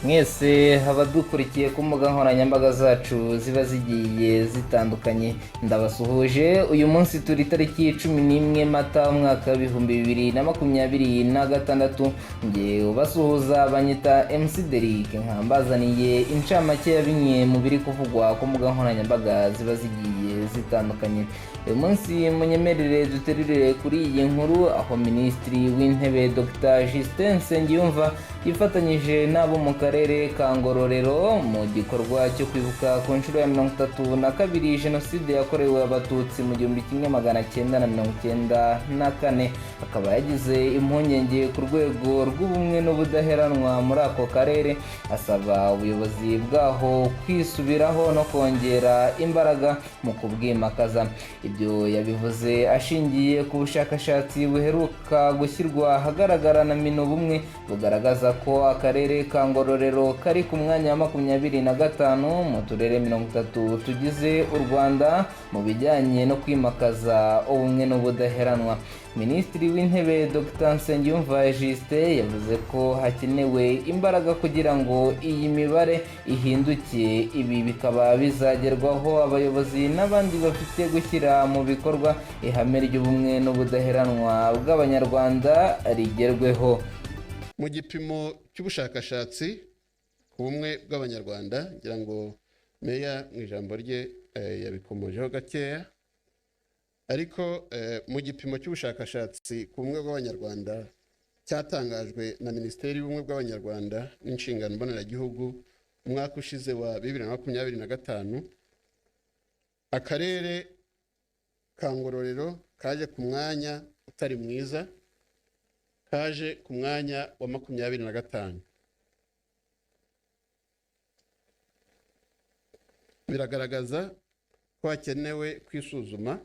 Mwese abadukurikiye ku mbuga nkoranyambaga zacu ziba zigiye zitandukanye, ndabasuhuje. Uyu munsi turi tariki 11 Mata, umwaka w'2026. Nge ubasuhuza banyita MC Derick, nkambazaniye incamake ya bimwe mu biri kuvugwa ku mbuga nkoranyambaga ziba zigiye zitandukanye. Uyu munsi munyemerere duterurire kuri iyi nkuru, aho Minisitiri w'Intebe Dr Justin Nsengiyumva yifatanyije n'abo mu karere ka Ngororero mu gikorwa cyo kwibuka ku nshuro ya 32 Jenoside yakorewe Abatutsi mu 1994. Akaba yagize impungenge ku rwego rw'ubumwe n'ubudaheranwa muri ako karere, asaba ubuyobozi bwaho kwisubiraho no kongera imbaraga mu kubwimakaza. Ibyo yabivuze ashingiye ku bushakashatsi buheruka gushyirwa ahagaragara na Minubumwe, bugaragaza ko akarere ka Ngororero kari ku mwanya wa 25 mu turere 30 tugize u Rwanda mu bijyanye no kwimakaza ubumwe n'ubudaheranwa. Minisitiri w'Intebe Dr Nsengiyumva Justin yavuze ko hakenewe imbaraga kugira ngo iyi mibare ihinduke. Ibi bikaba bizagerwaho abayobozi n'abandi bafite gushyira mu bikorwa ihame ry'ubumwe n'ubudaheranwa bw'Abanyarwanda rigerweho. Mu gipimo cy'ubushakashatsi ku bumwe bw'Abanyarwanda, ngira ngo meya mu ijambo rye yabikomojeho gakeya, ariko mu gipimo cy'ubushakashatsi ku bumwe bw'Abanyarwanda cyatangajwe na Minisiteri y'Ubumwe bw'Abanyarwanda n'Inshingano Mboneragihugu umwaka ushize wa 2025, akarere ka Ngororero kaje ku mwanya utari mwiza, kaje ku mwanya wa 25. Biragaragaza ko hakenewe kwisuzuma,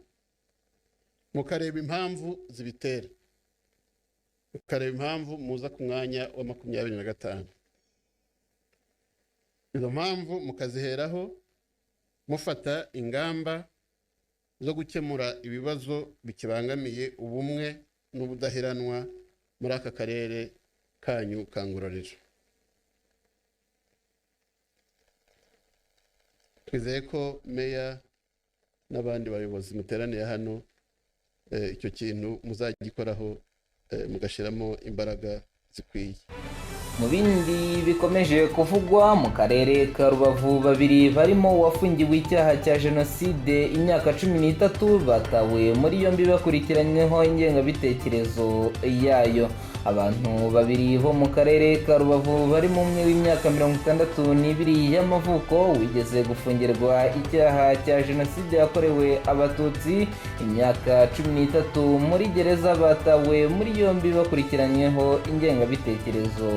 mukareba impamvu zibitera, mukareba impamvu muza ku mwanya wa 25. Izo mpamvu mukaziheraho mufata ingamba zo gukemura ibibazo bikibangamiye ubumwe n'ubudaheranwa muri aka karere kanyu ka Ngororero. Twizeye ko meya n'abandi bayobozi muteraniye hano icyo kintu muzagikoraho, mugashyiramo imbaraga zikwiye. Mu bindi bikomeje kuvugwa mu karere ka Rubavu, babiri barimo uwafungiwe icyaha cya jenoside imyaka 13 batawe muri yombi bakurikiranyweho ingengabitekerezo yayo. Abantu babiri bo mu karere ka Rubavu barimo umwe w'imyaka 62 y'amavuko wigeze gufungirwa icyaha cya jenoside yakorewe Abatutsi imyaka 13 muri gereza, batawe muri yombi bakurikiranyweho ingengabitekerezo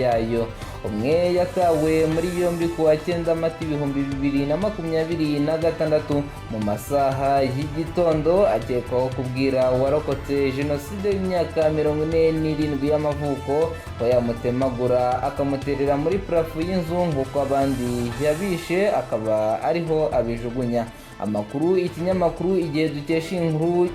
yayo. Umwe yatawe muri yombi ku wa 9 Mata 2026 mu masaha y'igitondo, akekwaho kubwira uwarokotse jenoside y'imyaka 47 y'amavuko ko yamutemagura akamuterera muri parafo y'inzu nk'uko abandi yabishe, akaba ariho abijugunya. Amakuru ikinyamakuru Igihe dukesha inkuru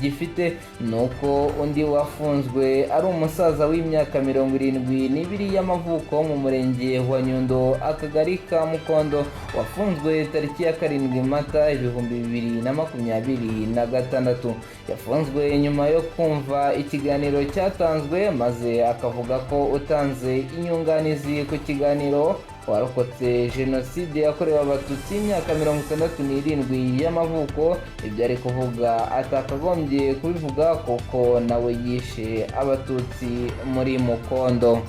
gifite ni uko undi wafunzwe ari umusaza w'imyaka 72 y'amavuko mu murenge wa Nyundo, akagari ka Mukondo, wafunzwe tariki ya 7 Mata 2026. Yafunzwe nyuma yo kumva ikiganiro cyatanzwe, maze akavuga ko utanze inyunganizi ku kiganiro warokotse jenoside yakorewe Abatutsi y'imyaka 67 y'amavuko, ibyo ari kuvuga atakagombye kubivuga kuko nawe yishe Abatutsi muri Mukondo.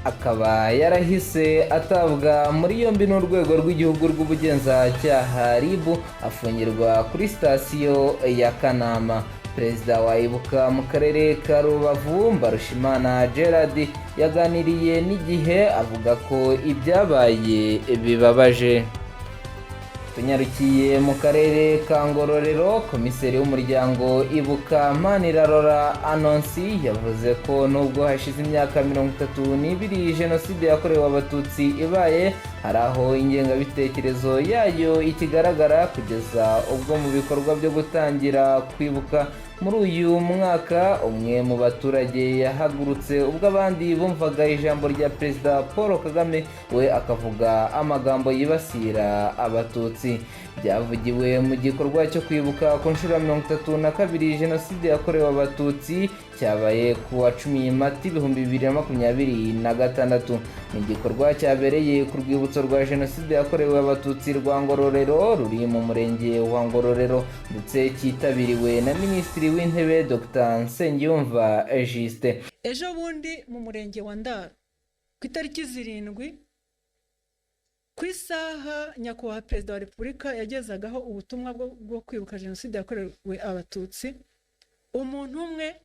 Akaba yarahise atabwa muri yombi n'Urwego rw'Igihugu rw'Ubugenzacyaha, RIB, afungirwa kuri sitasiyo ya Kanama. Perezida wa Ibuka mu karere ka Rubavu, Mbarushimana Gerard, yaganiriye n'Igihe avuga ko ibyabaye bibabaje. Tunyarukiye mu karere ka Ngororero, komiseri w'umuryango Ibuka, Manirarora Anonsi, yavuze ko nubwo hashize imyaka 32 jenoside yakorewe Abatutsi ibaye, hari aho ingengabitekerezo yayo ikigaragara, kugeza ubwo mu bikorwa byo gutangira kwibuka Muri uyu mwaka, umwe mu baturage yahagurutse ubwo abandi bumvaga ijambo rya Perezida Paul Kagame, we akavuga amagambo yibasira Abatutsi. Byavugiwe mu gikorwa cyo kwibuka ku nshuro ya 32 Jenoside yakorewe Abatutsi, cyabaye ku wa 10 Mata 2026. Ni igikorwa cyabereye ku rwibutso rwa Jenoside yakorewe Abatutsi rwa Ngororero, ruri mu murenge wa Ngororero, ndetse cyitabiriwe na Minisitiri w'Intebe Dr Nsengiyumva Justin. Ejo bundi mu murenge wa Ndaro, ku itariki 7, ku isaha Nyakubahwa Perezida wa Repubulika yagezagaho ubutumwa bwo kwibuka Jenoside yakorewe Abatutsi, umuntu umwe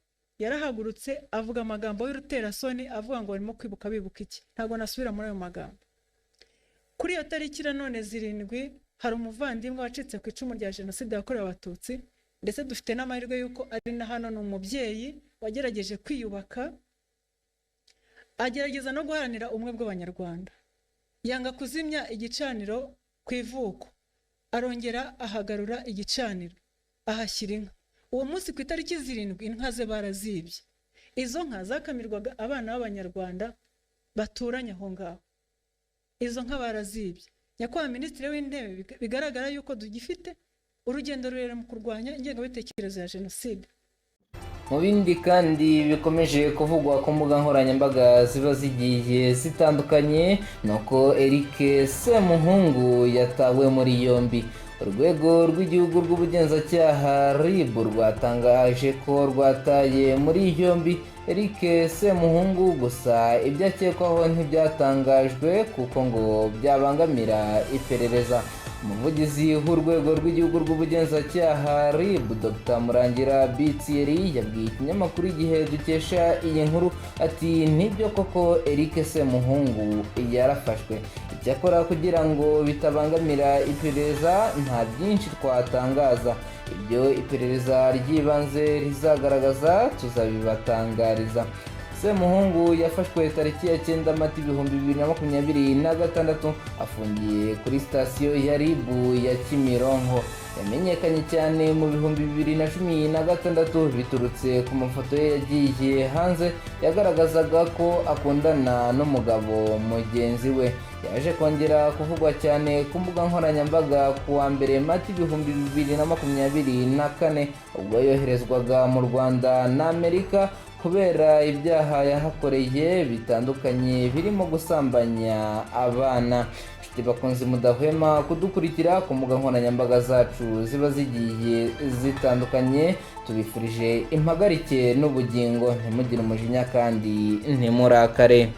yarahagurutse avuga amagambo y'uruterasoni, avuga ngo barimo kwibuka bibuka iki? Ntabwo nasubira muri ayo magambo. Kuri iyo tariki nanone 7, hari umuvandimwe wacitse ku icumu rya Jenoside yakorewe Abatutsi, ndetse dufite n'amahirwe y'uko ari na hano. Ni umubyeyi wagerageje kwiyubaka, agerageza no guharanira ubumwe bw'Abanyarwanda, yanga kuzimya igicaniro ku ivuko, arongera ahagarura igicaniro, ahashyira inka. Uwo munsi ku itariki 7, inka ze barazibye. Izo nka zakamirwaga abana b'Abanyarwanda baturanye aho ngaho, izo nka barazibye. Nyakubahwa Minisitiri w'Intebe, bigaragara yuko tugifite urugendo rurerure mu kurwanya ingengabitekerezo ya jenoside. Mu bindi kandi bikomeje kuvugwa ku mbuga nkoranyambaga ziba zigiye zitandukanye, ni uko Eric Semuhungu yatawe muri yombi. Urwego rw'Igihugu rw'Ubugenzacyaha, RIB, rwatangaje ko rwataye muri yombi Eric Semuhungu, gusa ibyo akekwaho ntibyatangajwe kuko ngo byabangamira iperereza. Umuvugizi w'Urwego rw'Igihugu rw'Ubugenzacyaha, RIB, Dr Murangira Thierry, yabwiye ikinyamakuru Igihe dukesha iyi nkuru ati: "Nibyo koko, Eric Semuhungu yarafashwe. Icyakora kugira ngo bitabangamira iperereza, nta byinshi twatangaza. Ibyo iperereza ry'ibanze rizagaragaza tuzabibatangariza." Semuhungu yafashwe tariki ya 9 Mata 2026, afungiye kuri sitasiyo ya RIB ya Kimironko. Yamenyekanye cyane mu 2016 biturutse ku mafoto ye yagiye hanze yagaragazaga ko akundana n'umugabo mugenzi we. Yaje kongera kuvugwa cyane ku mbuga nkoranyambaga ku wa 1 Mata 2024, ubwo yoherezwaga mu Rwanda na Amerika kubera ibyaha yahakoreye bitandukanye birimo gusambanya abana. Inshuti bakunze mudahwema kudukurikira ku mbuga nkoranyambaga zacu ziba zigiye zitandukanye, tubifurije impagarike n'ubugingo. Ntimugire umujinya kandi ntimurakare.